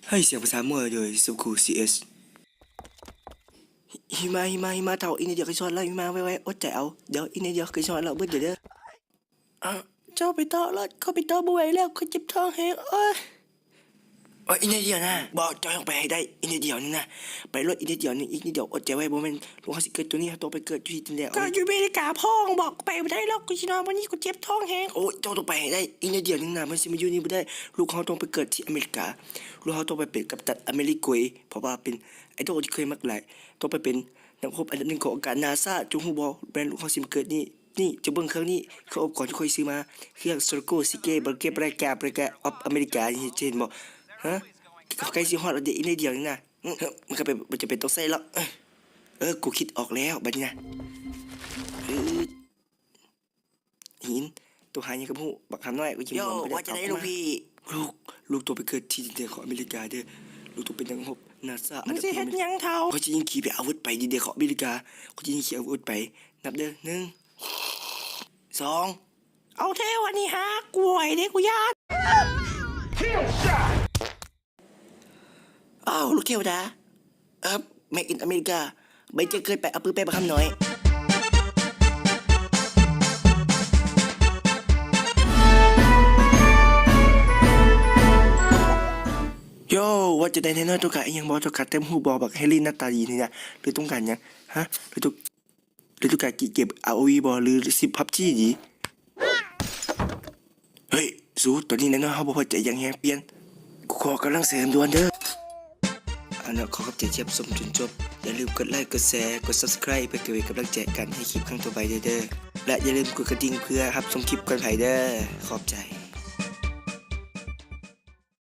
ໃຫ້ສຽງພາສາມົ້ວໂດຍ Subcool ຊີເອັສ. ຫິມະ ຫິມະ ຫິມະເຖົ້າ, ອີກໜ້ອຍດຽວກໍຊິຮອດແລ້ວ. ຫິມະ ໄວໆ ອົດໃຈເອົາ, ດຽວອີກໜ້ອຍດຽວກໍຊິຮອດແລ້ວ, ເບິດແລ້ວເດີ. ເຈົ້າໄປຕໍ່ໂລດ, ຂ້ອຍໄປຕໍ່ບໍ່ໄຫວແລ້ວ, ຂ້ອຍເຈັບທ້ອງແຮງ. ໂອ້ຍ ໂອ້ຍ ອີກໜ້ອຍດຽວນະ. ບໍ່, ເຈົ້າຕ້ອງໄປໃຫ້ໄດ້, ອີກໜ້ອຍດຽວໜຶ່ງນະ. ໄປໂລດ, ອີກໜ້ອຍດຽວໜຶ່ງ, ອີກໜ້ອຍດຽວ, ອົດໃຈໄວ້. ບໍ່ແມ່ນລູກເຮົາຊິເກີດຢູ່ນີ້, ເຮົາຕ້ອງໄປເກີດຢູ່ທີ່ດິນແດນ. ກໍຢູ່ອາເມລິກາພ້ອງ, ບອກໄປບໍ່ໄດ້ດອກ, ກູຊິນອນມື້ນີ້, ກູເຈັບທ້ອງແຮງ. ໂອ້ຍ ເຈົ້າຕ້ອງໄປໃຫ້ໄດ້, ອີກໜ້ອຍດຽວໜຶ່ງນະ, ມັນຊິມາຢູ່ນີ້ບໍ່ໄດ້. ລູກເຮົາຕ້ອງໄປເກີດທີ່ອາເມລິກາ, ລູກເຮົາຕ້ອງໄປເປັນກັບຕັນອາເມລິໂກຍ, ເພາະວ່າເປັນໄອດອລທີ່ຂ້ອຍມັກຫຼາຍ, ຕ້ອງໄປເປັນນັກຮົບອັນດັບໜຶ່ງຂອງອົງການນາຊາ. ຈົ່ງຮູ້ບໍ່, ແມ່ນລູກເຮົາຊິມາເກີດນີ້. ນີ້ ເຈົ້າເບິ່ງເຄື່ອງນີ້, ເຄື່ອງອຸປະກອນທີ່ຂ້ອຍຊື້ມາ, ເຄື່ອງ Circle City Breaker Breaker Breaker of America ນີ້, ເຈົ້າເຫັນບໍ່? ຮະ? ໃກ້ຊິຮອດແລ້ວເດ້, ອີກໜ້ອຍດຽວນີ້ນະ. ອື ມັນກໍເປັນ, ບໍ່ຈຳເປັນຕ້ອງໃຊ້ຫຼອກ. ເອີ ເອີ ກູຄິດອອກແລ້ວບັດນີ້ນະ. ເອີ ຫີນ, ໂຕຫາຫຍັງກໍບໍ່ຮູ້, ບັກຫຳນ້ອຍ. ໂຢ ວ່າຈັ່ງໃດລູກພີ່? ລູກ, ລູກຕ້ອງໄປເກີດທີ່ດິນແດນຂອງອາເມລິກາເດີ້. ລູກຕ້ອງເປັນນັກຮົບນາຊາ. ມຶງຊິເຮັດຫຍັງເຖົ້າ? ຂ້ອຍຊິຍິງຂີໄປອາວຸດໄປດິນແດນຂອງອາເມລິກາ. ຂ້ອຍຊິຍິງຂີອາວຸດໄປ. ນັບເດີ້, ໜຶ່ງ ສອງ. ເອົາແທ້ວະນີ້, ຫາກວຍເດ້, ກູຢ້ານ. ອ້າວ ລູກເທວດາ. ເອີ Made in America. ໄບເຈີເກີນໄປ, ເອົາປືນໄປ, ບັກຫຳນ້ອຍ. ໂຢ ວ່າຈັ່ງໃດແນ່ນ້ອຍ? ຕ້ອງການອີ່ຫຍັງບໍ່? ຕ້ອງການແຕ້ມຮູບບໍ່? ບັກແຮຣີໜ້າຕາດີນີ້ນະ, ຫຼືຕ້ອງການຫຍັງ? ຮະ? ຫຼືຕ້ອງ ຫຼືຕ້ອງການກິນເກມ ອາໂອວີ ບໍ່ ຫຼືຊິ PUBG ດີ? ເຮີ້ຍ ສູ, ຕອນນີ້ນາຍນ້ອຍເຮົາບໍ່ພໍໃຈຢ່າງແຮງ, ປ່ຽນ. ກູຂໍກຳລັງເສີມດ່ວນເດີ້. ອັນນັ້ນ ຂໍຂອບໃຈທີ່ຮັບຊົມຈົນຈົບ. ຢ່າລືມກົດໄລ, ກົດແຊ, ກົດ Subscribe ເພື່ອເປັນກຳລັງໃຈໃນການເຮັດຄລິບຄັ້ງຕໍ່ໄປເດີ້. ແລະ ຢ່າລືມກົດກະດິ່ງເພື່ອຮັບຊົມຄລິບກ່ອນໃຜເດີ້. ຂອບໃຈ.